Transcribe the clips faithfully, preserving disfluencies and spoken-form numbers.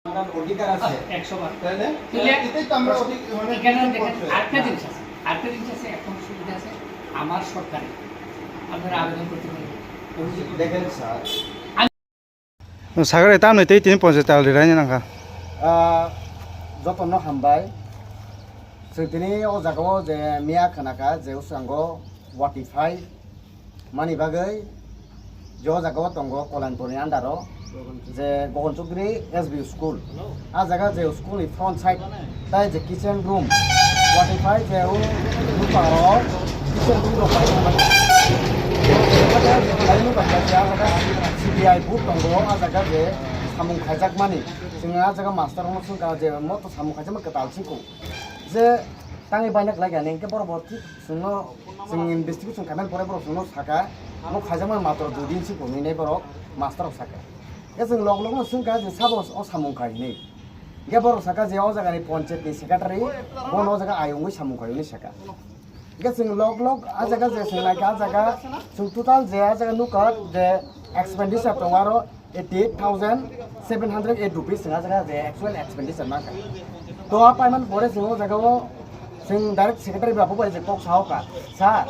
আমার অধিকার আছে। একশো বার। তাই না? তুলে এটাই তো আমরা অধিক-, মানে, এখানে দেখেন, করতে। আরেকটা জিনিস আছে, আরেকটা জিনিস আছে, এখন সুবিধা আছে, আমার সরকারে আপনারা আবেদন করতে পারেন। অভিযোগ করতে দেখেন পারেন। স্যার, আমি Sagre tamni tei tini ponchayat tal ri raini nangkha. Ah, jotono hambai. Chwng tini o jagao je miya khwnakha je uskango forty five mani bagwi je o jagao tongo Kolanpurni under o je Gogon Chowdhury S B school. A jaga je school ni front side tai je kitchen room, forty five je o buparo kitchen room rok pai thangmani. Pai nukha je a jaga C B I booth tongo, a jaga je samung khaijakmani. Chwng a jaga master rokno swngkha je mo to samung khaijakma kwtal sikung. Je tangwi baina kwlai kha, hinkhe borok bo thik chwngno, chwng investigation khaimani pore borok chwngno sakha, mo khaijakmani matro dui din sikung hinwi borok master rok sakha. Khe chwng log logno swngkha je sabo o samung khai hinwi. Hingke borok saka je o jaga ni ponchayat ni secretary, bono o jaga ayung wi samung khaiyung ni saka. Hingke chwng log log a jaga je chwng naikha a jaga chwng total je a jaga nukha je expenditure tongo aro eighty eight thousand seven hundred eight rupees chwng a jaga je actual expenditure nangkha. To a paiman pore chwng o jaga o chwng direct secretary bai bo bai je kok sao kha, "Sir,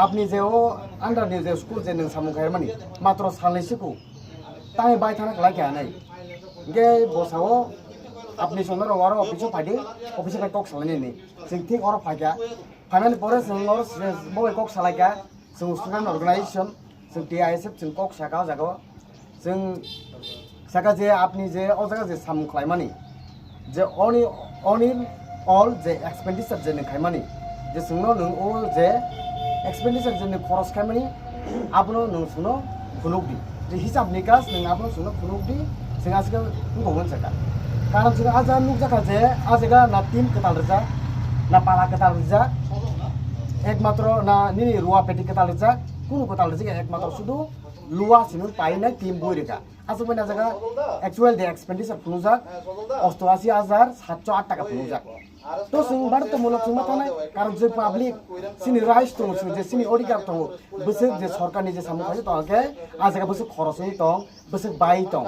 apni je o under ni je school je nwng samung khaimani matro salnwi siku." Tei bai thana kwlai kha hinwi. Hingke bosao apni chwngno rw aro office o phaidi, office o kok salainani. Chwng thik oro phaikha. Phaimani pore chwng oro se-, bo bai kok salaikha. Chwng student organization, chwng T I S F, chwng kok saka o jaga o. Chwng saka je apni je o jaga je samung khlaimani. Je oni, oni all je expenditure je nwng khaimani, je chwngno nwng o je expenditure je nwng khoros khaimani, abono nwng chwngno phunuk di. Je hisab nikas nwng abono chwngno phunuk di, chwng aswk wngkha hwn sakha. Karon chwng a jaga nukjakha je a jaga na team kwtal rijak, na pala kwtal rijak, ekmatro na nini ruwa peti kwtal rijak, kunu kwtal rijak ya, ekmatro sudu luwa simi painai team bui rikha. Aswk bai na jaga actual de expenditure phunujak, osto asi hajar satso at taka phunujak. To chwng bharatmulok chwng ma thanai, karon je public, chini rights tongo, chwng je chini odhikar tongo, bwswk je sorkarni je samung khaijak tongo khe, a jaga bwswk khoros wngwi tong, bwswk bai tong.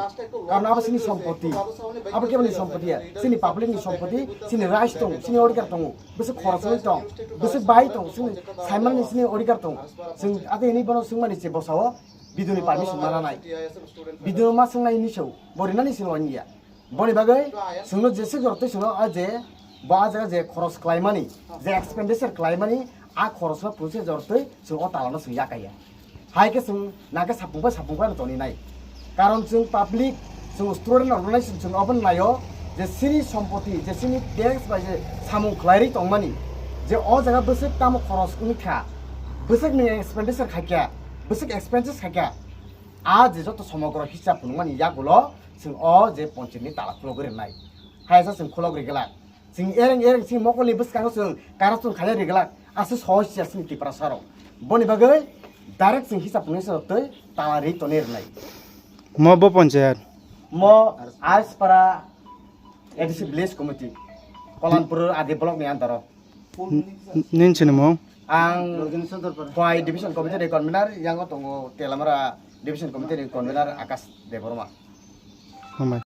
Karon abo chini sompoti, abo keboni sompoti ya, chini public ni sompoti, chini rights tongo, chini odhikar tongo, bwswk khoros wngwi tong, bwswk bai tong, chini saimanni chini odhikar tongo. Chwng ate hinwi bono swngmani se bosao, B D O ni permission ma nanai. B D O ma swngnai hinwi se, bo rinani se loini ya. Boni bagwi chwngno jeswk jortwi chwngno a je bo a jaga je khoros khlaimani, je expenditure khlaimani, a khorosno pungse jortwi chwng o talano chwng yakaiya. Hai khe chwng nangkhe sapung bai sapung bai no toni nai. Karon chwng public, chwng student organization chwng obono naio je chini sompoti, je chini tax bai je samung khlairwi tongmani, je o jaga bwswk tamo khoros wngkha, bwswk nwng expenditure khaikha, bwswk expenses khaikha, a je joto somogro hisab phunukmani yagulo chwng o je ponchayat ni tala khulogwi rwnai. Haisa chwng khulogwi glak. Chwng ereng ereng chini mokolni bwskango chwng corruption khaina ri glak. Aswk sohor siya chini Tiprasa rok. Boni bagwi direct chwng hisab phunuknai se twi tala ri tonwi rwnai. Mo bo ponchayat? Mo Aispara A D C Village Committee, Kolanpur R D block ni under o. N-, n-, nini sinimung? Ang Khowai Division Committee ni convener, yango tongo Telamara Division Committee ni convener Akash Debbarma. Hambai.